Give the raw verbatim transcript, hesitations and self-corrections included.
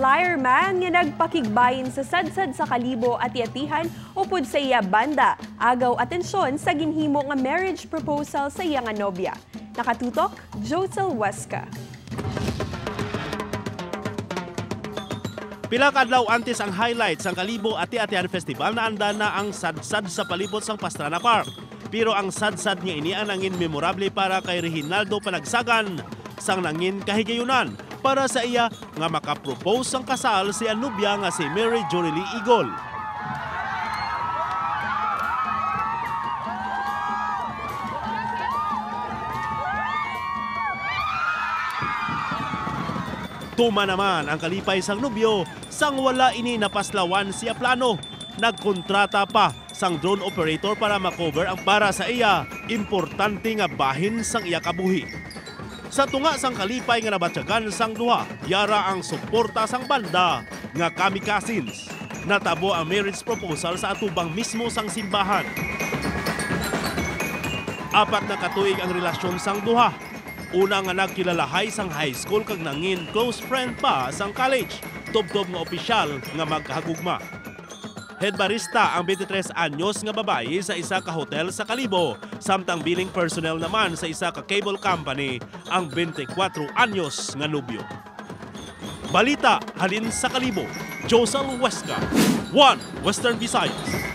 Liar man nga nagpakigbain sa sadsad sa Kalibo, ati-atihan upod sa iya banda, agaw atensyon sa ginhimo nga marriage proposal sa iya nga nobya. Nakatutok, Josel Huesca. Pila ka adlaw antes ang highlight sang Kalibo Ati-Atihan Festival, naanda na ang sadsad sa palibot sang Pastrana Park. Pero ang sadsad nga ini ang nangin memorable para kay Reginaldo Panagsagan, sang nangin kahigayunan para sa iya nga makapropose sang kasal sa iya nobya nga si Mary Jorelie Igol. Tuman naman ang kalipay sang nobyo sang wala ini napaslawan sa iya plano. Nagkontrata pa sang drone operator para ma-cover ang para sa iya importante nga bahin sang iya kabuhi. Sa tunga sang kalipay nga nabatyagan sang duha, yara ang suporta sang banda nga Kami Cousins. Natabo ang marriage proposal sa atubang mismo sang simbahan. Apat na ka tuig ang relasyon sang duha. Una nga nagkilalahay sang high school kag nangin close friend pa sang college, tubtob nga opisyal nga magkahagugma. Head barista ang twenty-three anyos nga babayi sa isa ka hotel sa Kalibo, samtang billing personnel naman sa isa ka cable company ang twenty-four anyos nga nobyo. Balita halin sa Kalibo, Josel Huesca, One Western Visayas.